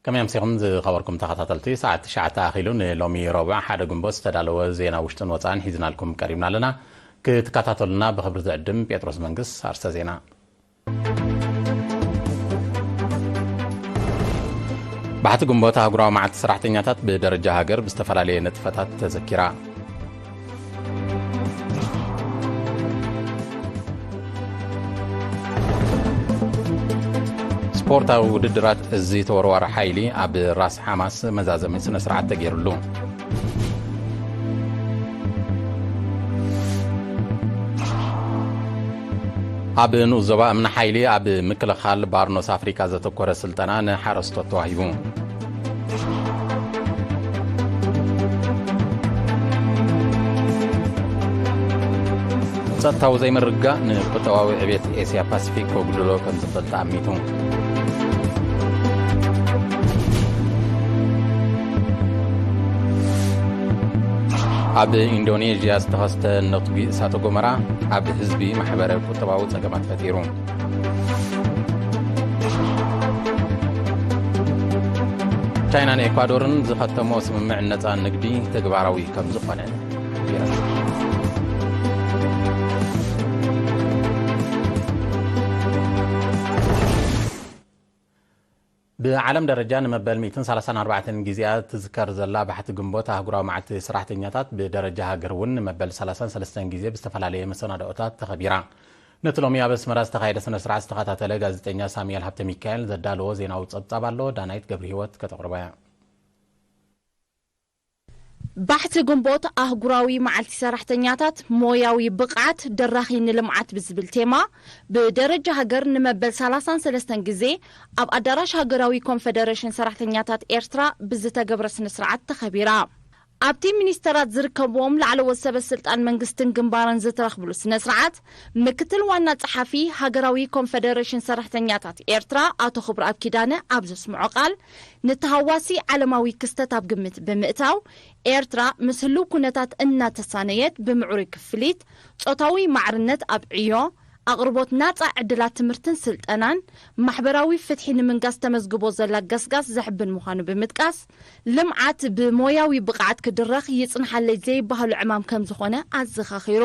ከመይ ኣምሲኹም ዝኸበርኩም ተኸታተልቲ? ሰዓት ትሽዓተ ኣኺሉ ንሎሚ ረቡዕ ሓደ ግንቦት ዝተዳለወ ዜና ውሽጥን ወጻእን ሒዝናልኩም ቀሪብና ኣለና። ክትከታተሉና ብኽብሪ ዝዕድም ጴጥሮስ መንግስ። ኣርስተ ዜና። ባሕቲ ግንቦት ኣህጉራዊ መዓልቲ ሰራሕተኛታት ብደረጃ ሃገር ብዝተፈላለየ ንጥፈታት ተዘኪራ። ስፖርታዊ ውድድራት እዚ ተወርዋሪ ሓይሊ ኣብ ራስ ሓማስ መዛዘሚ ስነ ስርዓት ተገይሩሉ። ኣብ ንኡስ ዞባ እምኒ ሓይሊ ኣብ ምክልኻል ባርኖስ ኣፍሪካ ዘተኮረ ስልጠና ንሓረስቶት ተዋሂቡ። ጸጥታዊ ዘይምርግጋእ ንቁጠባዊ ዕቤት ኤስያ ፓሲፊክ ከጉድሎ ከም ዝኽእል ተኣሚቱ። ኣብ ኢንዶኔዥያ ዝተኸስተ ነትጒ እሳተ ጎመራ ኣብ ህዝቢ ማሕበረ ቁጠባዊ ጸገማት ፈጢሩ። ቻይናን ኤኳዶርን ዝኸተሞ ስምምዕ ነጻ ንግዲ ተግባራዊ ከም ዝኾነ ሓቢረን። ብዓለም ደረጃ ንመበል ሚእትን ሰላሳን ኣርባዕተን ግዜኣ ትዝከር ዘላ ባሕቲ ግንቦት ኣህጉራዊ መዓልቲ ሰራሕተኛታት ብደረጃ ሃገር እውን ንመበል ሰላሳን ሰለስተን ግዜ ብዝተፈላለየ መሰናድኦታት ተኸቢራ። ነቲ ሎሚ ኣብ ኣስመራ ዝተኻየደ ስነ ስርዓት ዝተኸታተለ ጋዜጠኛ ሳሙኤል ሃብተ ሚካኤል ዘዳለዎ ዜናዊ ጸብጻብ ኣሎ። ዳናይት ገብረ ህይወት ከተቕርቦ እያ። ባሕቲ ግንቦት ኣህጉራዊ መዓልቲ ሰራሕተኛታት ሞያዊ ብቕዓት ደራኺ ንልምዓት ብዝብል ቴማ ብደረጃ ሃገር ንመበል ሰላሳን ሰለስተን ግዜ ኣብ ኣዳራሽ ሃገራዊ ኮንፈደሬሽን ሰራሕተኛታት ኤርትራ ብዝተገብረ ስነ ስርዓት ተኸቢራ። ኣብቲ ሚኒስተራት ዝርከብዎም ላዕለዎት ሰበ ስልጣን መንግስትን ግንባርን ዝተረኽብሉ ስነ ስርዓት ምክትል ዋና ጸሓፊ ሃገራዊ ኮንፈደሬሽን ሰራሕተኛታት ኤርትራ ኣቶ ክብረኣብ ኪዳነ ኣብ ዘስምዖ ቃል፣ ንተሃዋሲ ዓለማዊ ክስተት ኣብ ግምት ብምእታው፣ ኤርትራ ምስ ህልው ኩነታት እናተሳነየት ብምዕሩይ ክፍሊት፣ ጾታዊ ማዕርነት ኣብ ዕዮ፣ ኣቕርቦት ናጻ ዕድላት ትምህርትን ስልጠናን፣ ማሕበራዊ ፍትሒ ንምንጋስ ተመዝግቦ ዘላ ገስጋስ ዘሕብን ምዃኑ ብምጥቃስ፣ ልምዓት ብሞያዊ ብቕዓት ክድረኽ ይጽንሓለይ ዘይበሃሉ ዕማም ከም ዝኾነ ኣዘኻኺሩ።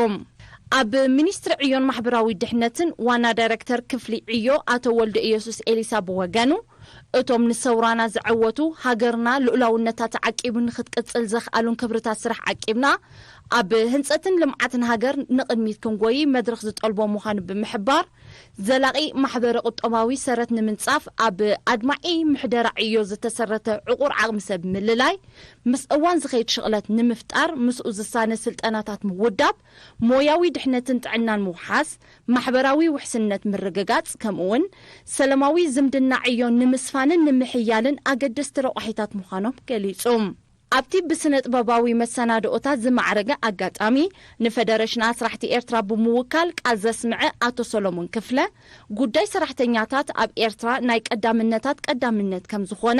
ኣብ ሚኒስትሪ ዕዮን ማሕበራዊ ድሕነትን ዋና ዳይረክተር ክፍሊ ዕዮ ኣቶ ወልደ ኢየሱስ ኤሊሳ ብወገኑ፣ እቶም ንሰውራና ዘዐወቱ፣ ሃገርና ልኡላውነታ ተዓቂቡ ንኽትቅጽል ዘኽኣሉን ክብርታት ስራሕ ዓቂብና፣ ኣብ ህንጸትን ልምዓትን ሃገር ንቕድሚት ክንጎዪ መድረኽ ዝጠልቦ ምዃኑ ብምሕባር፣ ዘላቒ ማሕበረ ቁጠባዊ ሰረት ንምንጻፍ ኣብ ኣድማዒ ምሕደራ ዕዮ ዝተሰረተ ዕቑር ዓቕሚ ሰብ ምልላይ፣ ምስ እዋን ዝኸይድ ሽቕለት ንምፍጣር፣ ምስኡ ዝሳነ ስልጠናታት ምውዳብ፣ ሞያዊ ድሕነትን ጥዕናን ምውሓስ፣ ማሕበራዊ ውሕስነት ምርግጋጽ፣ ከምኡውን ሰላማዊ ዝምድና ዕዮ ንምስፋንን ንምሕያልን ኣገደስቲ ረቋሒታት ምዃኖም ገሊጹ። ኣብቲ ብስነ ጥበባዊ መሰናድኦታት ዝማዕረገ ኣጋጣሚ፣ ንፈደረሽን ኣስራሕቲ ኤርትራ ብምውካል ቃል ዘስምዐ ኣቶ ሰሎሞን ክፍለ፣ ጉዳይ ሰራሕተኛታት ኣብ ኤርትራ ናይ ቀዳምነታት ቀዳምነት ከም ዝኾነ፣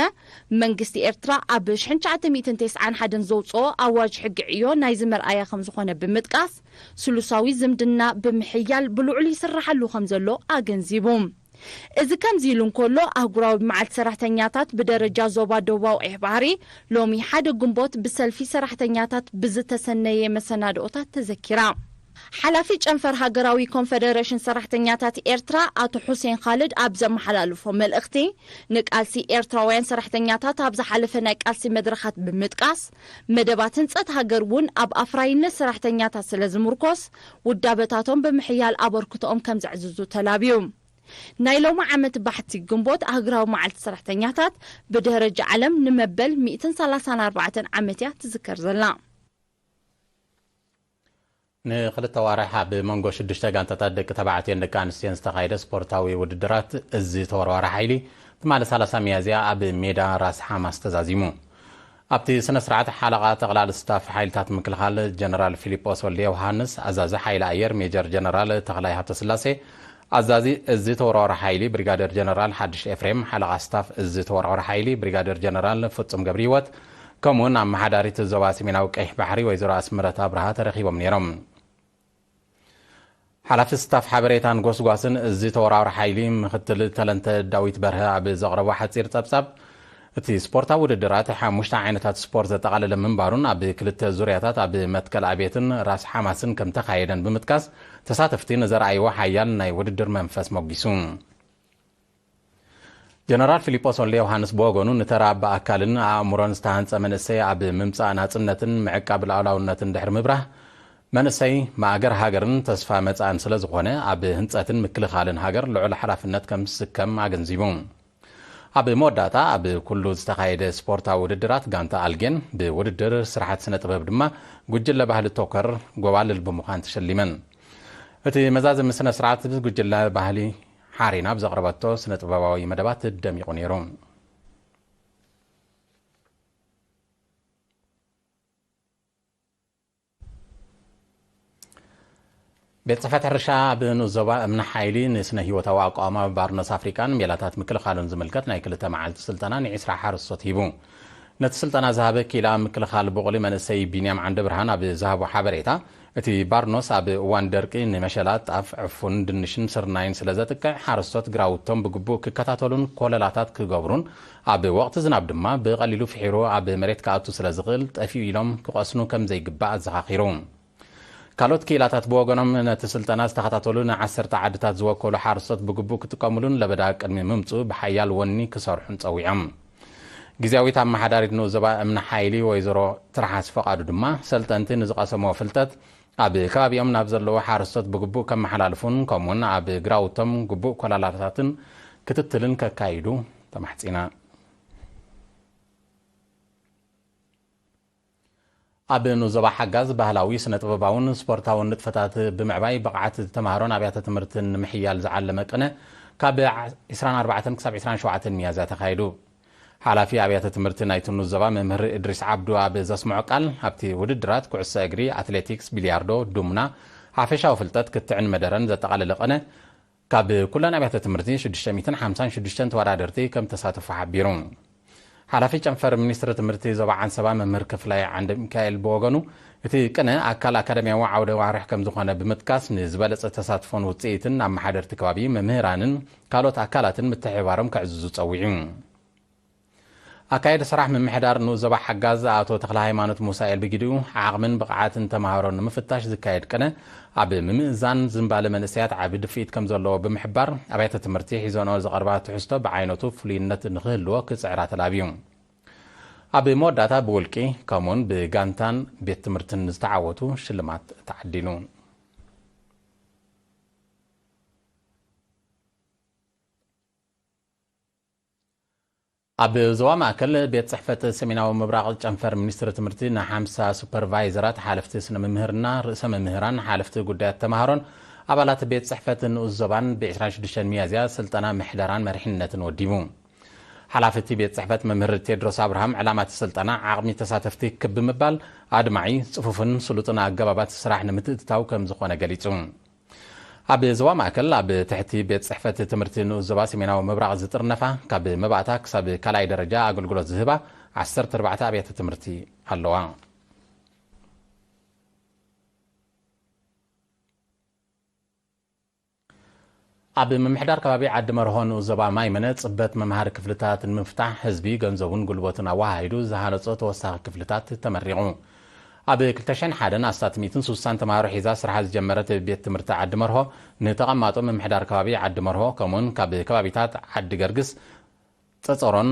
መንግስቲ ኤርትራ ኣብ ሽሕን ትሽዓተ ሚእትን ተስዓን ሓደን ዘውጽኦ ኣዋጅ ሕጊ ዕዮ ናይዚ መርኣያ ከም ዝኾነ ብምጥቃስ፣ ስሉሳዊ ዝምድና ብምሕያል ብልዑል ይስራሓሉ ከም ዘሎ ኣገንዚቡ። እዚ ከምዚ ኢሉ እንከሎ፣ ኣህጉራዊ መዓልቲ ሰራሕተኛታት ብደረጃ ዞባ ደቡባዊ ቀይሕ ባሕሪ ሎሚ ሓደ ግንቦት ብሰልፊ ሰራሕተኛታት ብዝተሰነየ መሰናድኦታት ተዘኪራ። ሓላፊ ጨንፈር ሃገራዊ ኮንፈደሬሽን ሰራሕተኛታት ኤርትራ ኣቶ ሑሴን ኻልድ ኣብ ዘመሓላለፎ መልእኽቲ፣ ንቃልሲ ኤርትራውያን ሰራሕተኛታት ኣብ ዝሓለፈ ናይ ቃልሲ መድረኻት ብምጥቃስ፣ መደባት ህንጸት ሃገር እውን ኣብ ኣፍራይነት ሰራሕተኛታት ስለ ዝምርኮስ፣ ውዳበታቶም ብምሕያል ኣበርክቶኦም ከም ዘዕዝዙ ተላብዩ። ናይ ሎሚ ዓመት ባሕቲ ግንቦት ኣህግራዊ መዓልቲ ሰራሕተኛታት ብድሕሪ ጃ ዓለም ንመበል ሚእትን ሰላሳን ኣርባዕተን ዓመት እያ ትዝከር ዘላ። ንክልተ ዋርሕ ኣብ መንጎ ሽዱሽተ ጋንታታት ደቂ ተባዕትዮን ደቂ ኣንስትዮን ዝተኻየደ ስፖርታዊ ውድድራት እዚ ተወርዋሪ ሓይሊ ትማሊ ሰላሳ ሚያዝያ ኣብ ሜዳ ራስ ሓማስ ተዛዚሙ። ኣብቲ ስነ ስርዓት ሓለቓ ጠቕላሊ ስታፍ ሓይልታት ምክልኻል ጀነራል ፊሊጶስ ወልደ ዮሃንስ፣ ኣዛዚ ሓይሊ ኣየር ሜጀር ጀነራል ተኽላይ ሃብተስላሴ፣ ኣዛዚ እዚ ተወርዋሪ ሓይሊ ብሪጋደር ጀነራል ሓድሽ ኤፍሬም፣ ሓለቓ ስታፍ እዚ ተወርዋሪ ሓይሊ ብሪጋደር ጀነራል ፍጹም ገብረህይወት፣ ከምኡውን ኣመሓዳሪት ዞባ ሰሜናዊ ቀይሕ ባሕሪ ወይዘሮ ኣስምረት ኣብርሃ ተረኺቦም ነይሮም። ሓላፊ ስታፍ ሓበሬታን ጎስጓስን እዚ ተወርዋሪ ሓይሊ ምክትል ተለንተ ዳዊት በርሀ ኣብ ዘቕረቦ ሓጺር ጸብጻብ፣ እቲ ስፖርታዊ ውድድራት ሓሙሽተ ዓይነታት ስፖርት ዘጠቓለለ ምንባሩን ኣብ ክልተ ዙርያታት ኣብ መትከል ኣብየትን ራስ ሓማስን ከም ተኻየደን ብምጥቃስ፣ ተሳተፍቲ ንዘርኣይዎ ሓያል ናይ ውድድር መንፈስ ሞጊሱ። ጀነራል ፊሊጶስ ወልደ ዮሃንስ ብወገኑ፣ ንተራ ብኣካልን ኣእምሮን ዝተሃንጸ መንእሰይ ኣብ ምምጻእ ናጽነትን ምዕቃብ ሉዓላውነትን ድሕሪ ምብራህ፣ መንእሰይ ማእገር ሃገርን ተስፋ መጻእን ስለ ዝኾነ፣ ኣብ ህንጸትን ምክልኻልን ሃገር ልዑል ሓላፍነት ከም ዝስከም ኣገንዚቡ። ኣብ መወዳእታ፣ ኣብ ኩሉ ዝተኻየደ ስፖርታዊ ውድድራት፣ ጋንታ ኣልጌን፣ ብውድድር ስራሓት ስነ ጥበብ ድማ፣ ጉጅለ ባህሊ ቶከር ጎባልል ብምዃን ተሸሊመን። እቲ መዛዘሚ ስነ ስርዓት፣ ብጉጅለ ባህሊ ሓሬና ብዘቕረበቶ ስነ ጥበባዊ መደባት ደሚቑ ነይሩ። ቤት ጽሕፈት ሕርሻ ኣብ ንኡስ ዞባ እምኒ ሓይሊ ንስነ ህይወታዊ ኣቃውማ ባርኖስ ኣፍሪቃን ሜላታት ምክልኻሉን ዝምልከት ናይ ክልተ መዓልቲ ስልጠና ንዒስራ ሓረስቶት ሂቡ። ነቲ ስልጠና ዝሃበ ኪኢላ ምክልኻል ብቑሊ መንእሰይ ቢንያም ዓንደብርሃን ኣብ ዝሃቦ ሓበሬታ፣ እቲ ባርኖስ ኣብ እዋን ደርቂ ንመሸላ፣ ጣፍ፣ ዕፉን፣ ድንሽን ስርናይን ስለ ዘጥቅዕ፣ ሓረስቶት ግራውቶም ብግቡእ ክከታተሉን ኮለላታት ክገብሩን፣ ኣብ ወቕቲ ዝናብ ድማ ብቐሊሉ ፍሒሩ ኣብ መሬት ክኣቱ ስለ ዝኽእል፣ ጠፊኡ ኢሎም ክቐስኑ ከም ዘይግባእ ኣዘኻኺሩ። ካልኦት ክኢላታት ብወገኖም፣ ነቲ ስልጠና ዝተኸታተሉ ንዓሰርተ ዓድታት ዝወከሉ ሓረስቶት ብግቡእ ክጥቀሙሉን ለበዳ ቅድሚ ምምጽኡ ብሓያል ወኒ ክሰርሑን ጸዊዖም። ግዝያዊት ኣመሓዳሪት ንኡስ ዞባ እምኒ ሓይሊ ወይዘሮ ትርሓስ ፈቓዱ ድማ፣ ሰልጠንቲ ንዝቐሰምዎ ፍልጠት ኣብ ከባቢኦም ናብ ዘለዉ ሓረስቶት ብግቡእ ከመሓላልፉን ከምኡውን ኣብ ግራውቶም ግቡእ ኮላላታትን ክትትልን ከካይዱ ተማሕጺና። ኣብ ንኡስ ዞባ ሓጋዝ ባህላዊ፣ ስነ ጥበባውን ስፖርታውን ንጥፈታት ብምዕባይ ብቕዓት ተምሃሮን ኣብያተ ትምህርትን ንምሕያል ዝዓለመ ቅነ ካብ ዕስራን ኣርባዕተን ክሳብ ዕስራን ሸውዓተን ሚያዝያ ተኻይዱ። ሓላፊ ኣብያተ ትምህርቲ ናይቲ ንኡስ ዞባ መምህር እድሪስ ዓብዱ ኣብ ዘስምዖ ቃል፣ ኣብቲ ውድድራት ኩዕሶ እግሪ፣ ኣትሌቲክስ፣ ቢልያርዶ፣ ዱምና፣ ሓፈሻዊ ፍልጠት ክትዕን መደረን ዘጠቓለለ ቅነ ካብ ኩለን ኣብያተ ትምህርቲ ሽዱሽተ ሚእትን ሓምሳን ሽዱሽተን ተወዳደርቲ ከም ተሳተፉ ሓቢሩ። ሓላፊ ጨንፈር ሚኒስትሪ ትምህርቲ ዞባ ዓንሰባ መምህር ክፍላይ ዓንደ ሚካኤል ብወገኑ፣ እቲ ቅነ ኣካል ኣካዳሚያዊ ዓውደ ዋርሕ ከም ዝኾነ ብምጥቃስ፣ ንዝበለጸ ተሳትፎን ውጽኢትን ኣመሓደርቲ ከባቢ፣ መምህራንን ካልኦት ኣካላትን ምትሕብባሮም ከዕዝዙ ጸዊዑ። ኣካየዲ ስራሕ ምምሕዳር ንኡስ ዞባ ሓጋዝ ኣቶ ተኽለ ሃይማኖት ሙሳኤል ብግዲኡ፣ ዓቕምን ብቕዓትን ተምሃሮ ንምፍታሽ ዝካየድ ቅነ ኣብ ምምእዛን ዝንባለ መንእሰያት ዓቢ ድፍኢት ከም ዘለዎ ብምሕባር፣ ኣብያተ ትምህርቲ ሒዘንኦ ዝቐርባ ትሕዝቶ ብዓይነቱ ፍሉይነት ንኽህልዎ ክጽዕራ ተላብዩ። ኣብ መወዳእታ ብውልቂ ከምኡውን ብጋንታን ቤት ትምህርትን ዝተዓወቱ ሽልማት ተዓዲሉ። ኣብ ዞባ ማእከል፣ ቤት ጽሕፈት ሰሜናዊ ምብራቕ ጨንፈር ሚኒስትሪ ትምህርቲ ንሓምሳ ሱፐርቫይዘራት፣ ሓለፍቲ ስነ ምምህርና፣ ርእሰ መምህራን፣ ሓለፍቲ ጉዳያት ተምሃሮን ኣባላት ቤት ጽሕፈት ንኡስ ዞባን ብዕስራን ሽዱሽተን ሚያዝያ ስልጠና ምሕደራን መሪሕነትን ወዲቡ። ሓላፊ እቲ ቤት ጽሕፈት መምህር ቴድሮስ ኣብርሃም፣ ዕላማ እቲ ስልጠና ዓቕሚ ተሳተፍቲ ክብ ብምባል፣ ኣድማዒ፣ ጽፉፍን ስሉጥን ኣገባባት ስራሕ ንምትእትታው ከም ዝኾነ ገሊጹ። ኣብ ዞባ ማእከል፣ ኣብ ትሕቲ ቤት ጽሕፈት ትምህርቲ ንኡስ ዞባ ሰሜናዊ ምብራቕ ዝጥርነፋ፣ ካብ መባእታ ክሳብ ካልኣይ ደረጃ ኣገልግሎት ዝህባ ዓሰርተ ኣርባዕተ ኣብያተ ትምህርቲ ኣለዋ። ኣብ ምምሕዳር ከባቢ ዓዲ መርሆ ንኡስ ዞባ ማይመነ፣ ጽበት መምሃሪ ክፍልታት ንምፍታሕ፣ ህዝቢ ገንዘቡን ጉልበቱን ኣወሃሂዱ ዝሃነጾ ተወሳኺ ክፍልታት ተመሪቑ። ኣብ ክልተ ሽሕን ሓደን ኣስታት ሚእትን ስሳን ተምሃሮ ሒዛ ስርሓ ዝጀመረት ቤት ትምህርቲ ዓዲ መርሆ፣ ንተቐማጦ ምምሕዳር ከባቢ ዓዲ መርሆ፣ ከምኡውን ካብ ከባቢታት ዓዲ ገርግስ፣ ጸጸሮን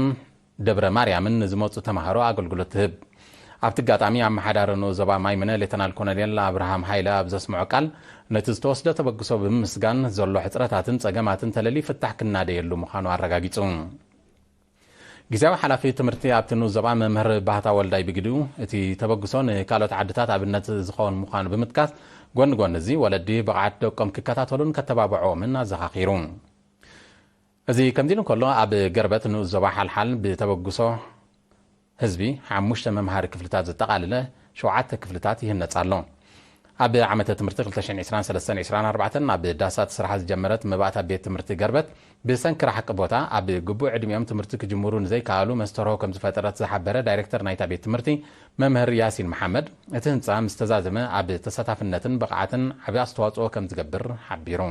ደብረ ማርያምን ንዝመጹ ተምሃሮ ኣገልግሎት ትህብ። ኣብቲ ኣጋጣሚ፣ ኣመሓዳሪ ንኡስ ዞባ ማይመነ ሌተናል ኮሎኔል ኣብርሃም ሃይለ ኣብ ዘስምዖ ቃል፣ ነቲ ዝተወስደ ተበግሶ ብምምስጋን፣ ዘሎ ሕጽረታትን ጸገማትን ተለልዩ ፍታሕ ክናደየሉ ምዃኑ ኣረጋጊጹ። ግዝያዊ ሓላፊ ትምህርቲ ኣብቲ ንኡስ ዞባ መምህር ባህታ ወልዳይ ብግዲኡ፣ እቲ ተበግሶ ንካልኦት ዓድታት ኣብነት ዝኸውን ምዃኑ ብምጥቃስ፣ ጎኒ ጎኒ እዚ፣ ወለዲ ብቕዓት ደቆም ክከታተሉን ከተባብዕዎምን ኣዘኻኺሩ። እዚ ከምዚ ኢሉ እንከሎ፣ ኣብ ገርበት ንኡስ ዞባ ሓልሓል ብተበግሶ ህዝቢ ሓሙሽተ መምሃሪ ክፍልታት ዘጠቓለለ ሸውዓተ ክፍልታት ይህነጽ ኣሎ። ኣብ ዓመተ ትምህርቲ ክልተ ሽሕን ዕስራን ሰለስተን ዕስራን ኣርባዕተን ኣብ ዳሳት ስራሕ ዝጀመረት መባእታ ቤት ትምህርቲ ገርበት፣ ብሰንኪ ራሕቂ ቦታ፣ ኣብ ግቡእ ዕድሚኦም ትምህርቲ ክጅምሩ ንዘይከኣሉ መስተርሆ ከም ዝፈጠረት ዝሓበረ ዳይሬክተር ናይታ ቤት ትምህርቲ መምህር ያሲን መሓመድ፣ እቲ ህንጻ ምስ ተዛዘመ ኣብ ተሳታፍነትን ብቕዓትን ዓቢ ኣስተዋጽኦ ከም ዝገብር ሓቢሩ።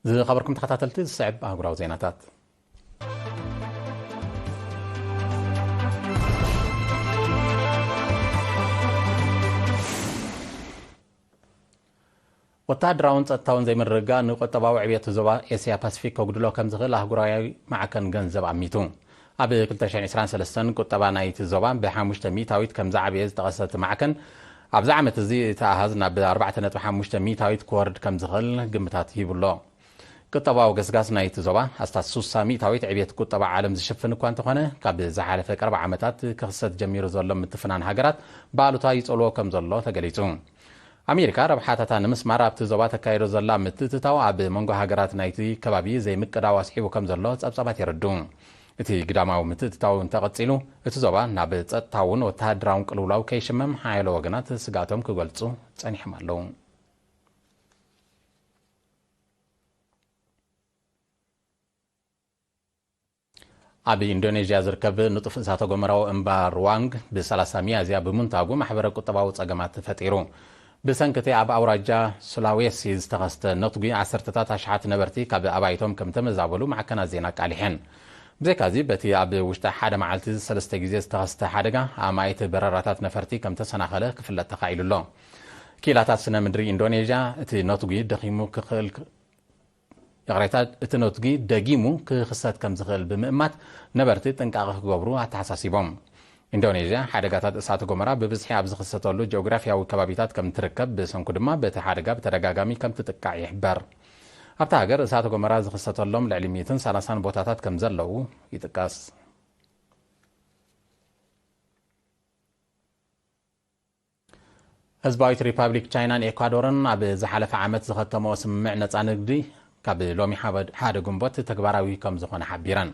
ዝኸበርኩም ተኸታተልቲ፣ ዝስዕብ ኣህጉራዊ ዜናታት። ወተሃደራውን ጸጥታውን ዘይምርግጋእ ንቁጠባዊ ዕብየት ዞባ ኤስያ ፓሲፊክ ከጉድሎ ከም ዝኽእል ኣህጉራዊ ማዕከን ገንዘብ ኣሚቱ። ኣብ ክልተ ሽሕን ዕስራን ሰለስተን ቁጠባ ናይቲ ዞባ ብሓሙሽተ ሚእታዊት ከም ዝዓበየ ዝጠቐሰ እቲ ማዕከን፣ ኣብዚ ዓመት እዚ እቲ ኣሃዝ ናብ ኣርባዕተ ነጥቢ ሓሙሽተ ሚእታዊት ክወርድ ከም ዝኽእል ግምታት ሂቡ ኣሎ። ቁጠባዊ ገስጋስ ናይቲ ዞባ ኣስታት ሱሳ ሚእታዊት ዕብየት ቁጠባ ዓለም ዝሽፍን እኳ እንተኾነ፣ ካብ ዝሓለፈ ቀረባ ዓመታት ክኽሰት ጀሚሩ ዘሎ ምትፍናን ሃገራት ብኣሉታ ይጸልዎ ከም ዘሎ ተገሊጹ። ኣሜሪካ ረብሓታታ ንምስማር ኣብቲ ዞባ ተካይዶ ዘላ ምትእትታው ኣብ መንጎ ሃገራት ናይቲ ከባቢ ዘይምቅዳው ኣስዒቡ ከም ዘሎ ጸብጻባት የረድኡ። እቲ ግዳማዊ ምትእትታው እንተቐጺሉ፣ እቲ ዞባ ናብ ጸጥታውን ወተሃደራውን ቅልውላው ከይሽመም ሓያሎ ወገናት ስግኣቶም ክገልጹ ጸኒሖም ኣለዉ። ኣብ ኢንዶኔዥያ ዝርከብ ንጡፍ እሳተ ጎመራዊ እምባ ሩዋንግ ብ ሰላሳ ሚያዝያ ብምንታጉ ማሕበረ ቁጠባዊ ጸገማት ፈጢሩ። ብሰንኪ እቲ ኣብ ኣውራጃ ሱላዌሲ ዝተኸስተ ነትጒ፣ ዓሰርተታት ኣሽሓት ነበርቲ ካብ ኣባይቶም ከም ተመዛበሉ ማዕከናት ዜና ኣቃሊሐን። ብዘይካዚ፣ በቲ ኣብ ውሽጢ ሓደ መዓልቲ ሰለስተ ግዜ ዝተኸስተ ሓደጋ፣ ኣማኢት በረራታት ነፈርቲ ከም ተሰናኸለ ክፍለጥ ተኻኢሉ ኣሎ። ክኢላታት ስነ ምድሪ ኢንዶኔዥያ፣ እቲ ነትጒ ደኺሙ ክኽእል ይቕሬታ፣ እቲ ነትጒ ደጊሙ ክኽሰት ከም ዝኽእል ብምእማት፣ ነበርቲ ጥንቃቐ ክገብሩ ኣተሓሳሲቦም። ኢንዶኔዥያ፣ ሓደጋታት እሳተ ጎመራ ብብዝሒ ኣብ ዝኽሰተሉ ጂኦግራፊያዊ ከባቢታት ከም ትርከብ፣ ብሰንኩ ድማ በቲ ሓደጋ ብተደጋጋሚ ከም ትጥቃዕ ይሕበር። ኣብታ ሃገር እሳተ ጎመራ ዝኽሰተሎም ልዕሊ ሚእትን ሰላሳን ቦታታት ከም ዘለዉ ይጥቀስ። ህዝባዊት ሪፓብሊክ ቻይናን ኤኳዶርን ኣብ ዝሓለፈ ዓመት ዝኸተመኦ ስምምዕ ነጻ ንግዲ፣ ካብ ሎሚ ሓበድ-፣ ሓደ ግንቦት ተግባራዊ ከም ዝኾነ ሓቢረን።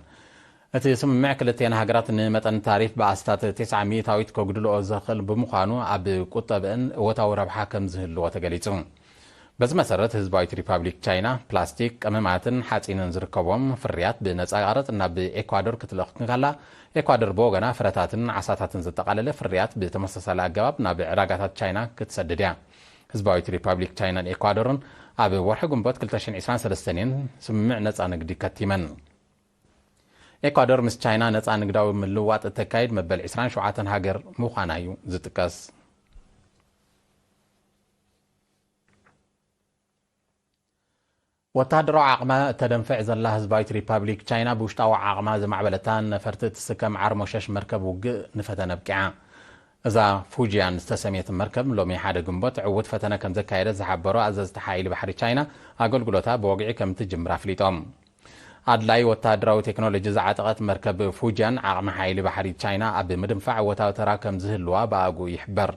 እቲ ስምምዕ ክልቴን ሃገራት ንመጠን ታሪፍ ብኣስታት ተስዓ ሚእታዊት ከጉድልኦ ዝኽእል ብምዃኑ፣ ኣብ ቁጠብአን እወታዊ ረብሓ ከም ዝህልዎ ተገሊጹ። በዚ መሰረት፣ ህዝባዊት ሪፓብሊክ ቻይና ፕላስቲክ፣ ቀመማትን ሓጺንን ዝርከቦም ፍርያት ብነጻ ቀረጽ ናብ ኤኳዶር ክትልእኽ እንከላ፣ ኤኳዶር ብወገና ፍረታትን ዓሳታትን ዘጠቓለለ ፍርያት ብተመሳሳሊ ኣገባብ ናብ ዕዳጋታት ቻይና ክትሰድድ እያ። ህዝባዊት ሪፓብሊክ ቻይናን ኤኳዶርን ኣብ ወርሒ ግንቦት ክልተ ሽሕን ዕስራን ሰለስተን እየን ስምምዕ ነጻ ንግዲ ከቲመን። ኤኳዶር ምስ ቻይና ነጻ ንግዳዊ ምልውዋጥ እተካይድ መበል ዕስራን ሸውዓተን ሃገር ምዃና እዩ ዝጥቀስ። ወተሃደራዊ ዓቕማ እተደንፍዕ ዘላ ህዝባዊት ሪፓብሊክ ቻይና፣ ብውሽጣዊ ዓቕማ ዘማዕበለታ ነፈርቲ እትስከም ዓርሞሸሽ መርከብ ውግእ ንፈተነ ኣብቂዓ። እዛ ፉጂያን ዝተሰምየት መርከብ፣ ሎሚ ሓደ ግንቦት ዕዉት ፈተነ ከም ዘካየደት ዝሓበሩ ኣዘዝቲ ሓይሊ ባሕሪ ቻይና፣ ኣገልግሎታ ብወግዒ ከም እትጅምር ኣፍሊጦም። ኣድላዪ ወተሃደራዊ ቴክኖሎጂ ዝዓጠቐት መርከብ ፉጂያን፣ ዓቕሚ ሓይሊ ባሕሪ ቻይና ኣብ ምድንፋዕ እወታዊ ተራ ከም ዝህልዋ ብኣግኡ ይሕበር።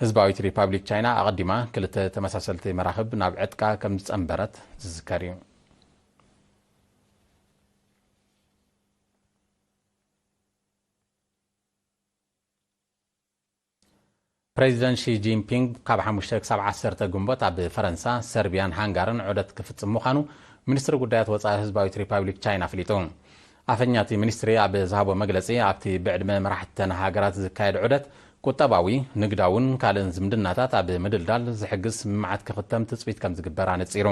ህዝባዊት ሪፓብሊክ ቻይና ኣቐዲማ ክልተ ተመሳሰልቲ መራኽብ ናብ ዕጥቃ ከም ዝጸንበረት ዝዝከር እዩ። ፕሬዚደንት ሺ ጂንፒንግ ካብ ሓሙሽተ ክሳብ ዓሰርተ ግንቦት ኣብ ፈረንሳ፣ ሰርቢያን ሃንጋርን ዑደት ክፍጽም ምዃኑ ሚኒስትሪ ጉዳያት ወጻኢ ህዝባዊት ሪፓብሊክ ቻይና ኣፍሊጡ። ኣፈኛ እቲ ሚኒስትሪ ኣብ ዝሃቦ መግለጺ፣ ኣብቲ ብዕድመ መራሕተን ሃገራት ዝካየድ ዑደት፣ ቁጠባዊ፣ ንግዳውን ካልእን ዝምድናታት ኣብ ምድልዳል ዝሕግዝ ስምምዓት ክኽተም ትጽቢት ከም ዝግበር ኣነጺሩ።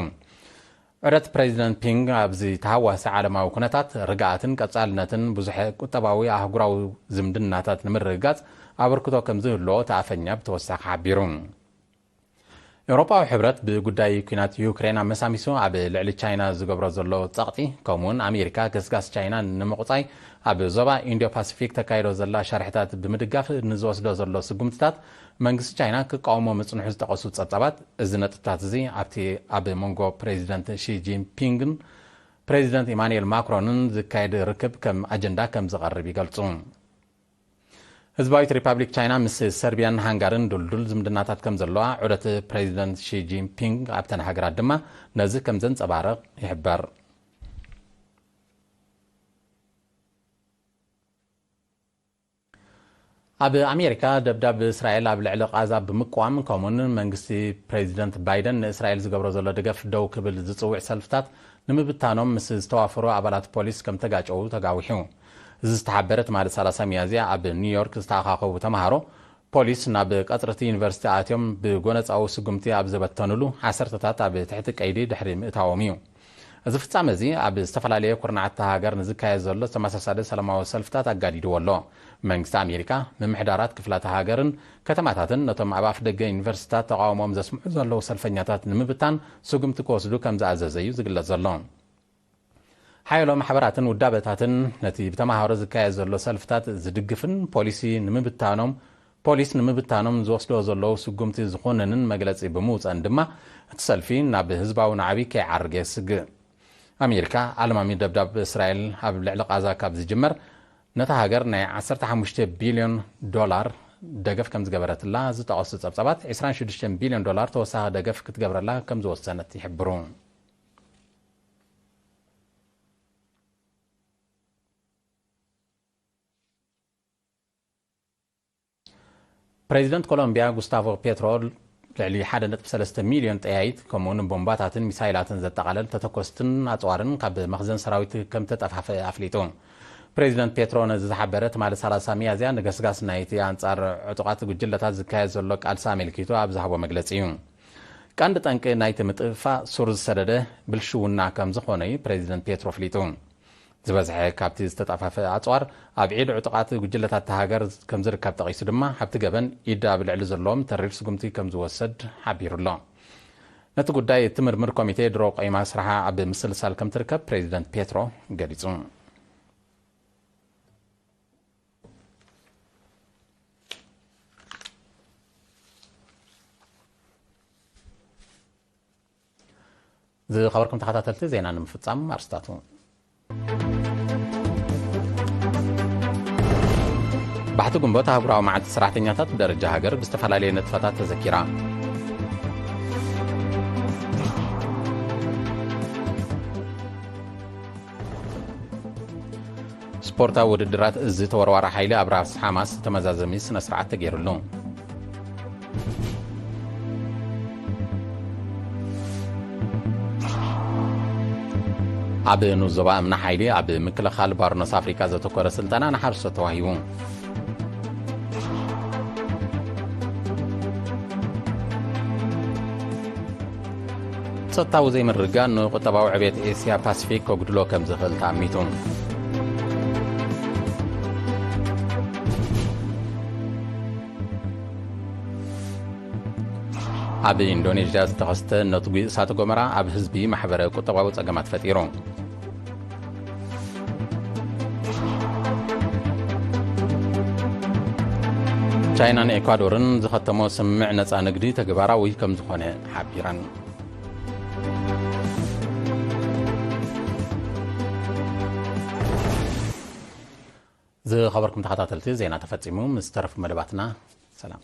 ዑደት ፕሬዚደንት ፒንግ ኣብዚ ተሃዋሲ ዓለማዊ ኩነታት፣ ርግኣትን ቀጻልነትን ብዙሕ ቁጠባዊ ኣህጉራዊ ዝምድናታት ንምርግጋጽ ኣበርክቶ ከም ዝህልዎ እቲ ኣፈኛ ብተወሳኺ ሓቢሩ። ኤውሮጳዊ ሕብረት ብጉዳይ ኲናት ዩክሬን ኣመሳሚሱ ኣብ ልዕሊ ቻይና ዝገብሮ ዘሎ ጸቕጢ፣ ከምኡውን ኣሜሪካ ገስጋስ ቻይና ንምቑጻይ ኣብ ዞባ ኢንዶ ፓሲፊክ ተካይዶ ዘላ ሸርሕታት ብምድጋፍ ንዝወስዶ ዘሎ ስጉምትታት መንግስቲ ቻይና ክቃወሞ ምጽንሑ ዝጠቐሱ ጸብጻባት፣ እዚ ነጥብታት እዚ ኣብቲ ኣብ መንጎ ፕሬዚደንት ሺ ጂንፒንግን ፕሬዚደንት ኢማኑኤል ማክሮንን ዝካየድ ርክብ ከም ኣጀንዳ ከም ዝቐርብ ይገልጹ። ህዝባዊት ሪፓብሊክ ቻይና ምስ ሰርቢያን ሃንጋርን ድልዱል ዝምድናታት ከም ዘለዋ ዑደት ፕሬዚደንት ሺ ጂንፒንግ ኣብተን ሃገራት ድማ ነዚ ከም ዘንጸባርቕ ይሕበር። ኣብ ኣሜሪካ፣ ደብዳብ እስራኤል ኣብ ልዕሊ ቃዛ ብምቅዋም፣ ከምኡውን መንግስቲ ፕሬዚደንት ባይደን ንእስራኤል ዝገብሮ ዘሎ ደገፍ ደው ክብል ዝጽውዕ ሰልፍታት ንምብታኖም ምስ ዝተዋፈሩ ኣባላት ፖሊስ ከም ተጋጨዉ ተጋዊሑ። እዚ ዝተሓበረ ትማሊ ሰላሳ ሚያዝያ ኣብ ኒውዮርክ ዝተኣኻኸቡ ተምሃሮ፣ ፖሊስ ናብ ቀጽሪ እቲ ዩኒቨርሲቲ ኣትዮም ብጎነጻዊ ስጉምቲ ኣብ ዘበተኑሉ፣ ዓሰርተታት ኣብ ትሕቲ ቀይዲ ድሕሪ ምእታዎም እዩ። እዚ ፍጻመ እዚ ኣብ ዝተፈላለየ ኩርናዓት እታ ሃገር ንዝካየድ ዘሎ ተመሳሳሊ ሰላማዊ ሰልፍታት ኣጋዲድዎ ኣሎ። መንግስቲ ኣሜሪካ፣ ምምሕዳራት ክፍላተ ሃገርን ከተማታትን ነቶም ኣብ ኣፍ ደገ ዩኒቨርሲቲታት ተቓውሞኦም ዘስምዑ ዘለዉ ሰልፈኛታት ንምብታን ስጉምቲ ክወስዱ ከም ዝኣዘዘ እዩ ዝግለጽ ዘሎ። ሓያሎ ማሕበራትን ውዳበታትን ነቲ ብተማሃሮ ዝካየድ ዘሎ ሰልፍታት ዝድግፍን ፖሊሲ ንምብታኖም ፖሊስ ንምብታኖም ዝወስዶ ዘለዉ ስጉምቲ ዝኾነንን መግለጺ ብምውጸን ድማ፣ እቲ ሰልፊ ናብ ህዝባዊ ናዕቢ ከይዓርግ የስግእ። ኣሜሪካ ኣለማሚ ደብዳብ እስራኤል ኣብ ልዕሊ ቃዛ ካብ ዝጅመር፣ ነታ ሃገር ናይ ዓሰርተ ሓሙሽተ ቢልዮን ዶላር ደገፍ ከም ዝገበረትላ ዝጠቐሱ ጸብጻባት፣ ዕስራን ሽዱሽተን ቢልዮን ዶላር ተወሳኺ ደገፍ ክትገብረላ ከም ዝወሰነት ይሕብሩ። ፕሬዚደንት ኮሎምቢያ ጉስታቮ ፔትሮ ልዕሊ ሓደ ነጥቢ ሰለስተ ሚልዮን ጠያይት፣ ከምኡውን ቦምባታትን ሚሳይላትን ዘጠቓለል ተተኮስትን ኣጽዋርን ካብ መኽዘን ሰራዊት ከም ተጠፋፈ ኣፍሊጡ። ፕሬዚደንት ፔትሮ ነዚ ዝሓበረ ትማሊ ሰላሳ ሚያዝያ፣ ንገስጋስ ናይቲ ኣንጻር ዕጡቓት ጉጅለታት ዝካየድ ዘሎ ቃልሲ ኣመልኪቱ ኣብ ዝሃቦ መግለጺ እዩ። ቀንዲ ጠንቂ ናይቲ ምጥፋእ ሱር ዝሰደደ ብልሽውና ከም ዝኾነ እዩ ፕሬዚደንት ፔትሮ ኣፍሊጡ። ዝበዝሐ ካብቲ ዝተጠፋፈ ኣጽዋር ኣብ ኢድ ዕጡቓት ጉጅለታት እታ ሃገር ከም ዝርከብ ጠቒሱ ድማ፣ ኣብቲ ገበን ኢድ ኣብ ልዕሊ ዘለዎም ተሪር ስጉምቲ ከም ዝወሰድ ሓቢሩ ኣሎ። ነቲ ጉዳይ እትምርምር ኮሚቴ ድሮ ቆይማ ስራሓ ኣብ ምስልሳል ከም ትርከብ ፕሬዚደንት ፔትሮ ገሊጹ። ዝኸበርኩም ተኸታተልቲ፣ ዜና ንምፍጻም ኣርስታቱ። ባሕቲ ግንቦት ኣህጉራዊ መዓልቲ ሰራሕተኛታት ብደረጃ ሃገር ብዝተፈላለየ ንጥፈታት ተዘኪራ። ስፖርታዊ ውድድራት እዚ ተወርዋሪ ሓይሊ ኣብ ራስ ሓማስ ተመዛዘሚ ስነ ስርዓት ተገይሩሉ። ኣብ ንኡስ ዞባ እምኒ ሓይሊ ኣብ ምክልኻል ባርኖስ ኣፍሪካ ዘተኮረ ስልጠና ንሓረስቶት ተዋሂቡ። ጸጥታዊ ዘይምርግጋእ ንቁጠባዊ ዕቤት ኤስያ ፓሲፊክ ከጉድሎ ከም ዝኽእል ተኣሚቱ። ኣብ ኢንዶኔዥያ ዝተኸስተ ነትጒ እሳተ ጎመራ ኣብ ህዝቢ ማሕበረ ቁጠባዊ ጸገማት ፈጢሩ። ቻይናን ኤኳዶርን ዝኸተሞ ስምምዕ ነጻ ንግዲ ተግባራዊ ከም ዝኾነ ሓቢረን። ዝኸበርኩም ተኸታተልቲ፣ ዜና ተፈጺሙ። ምስ ተረፉ መደባትና ሰላም።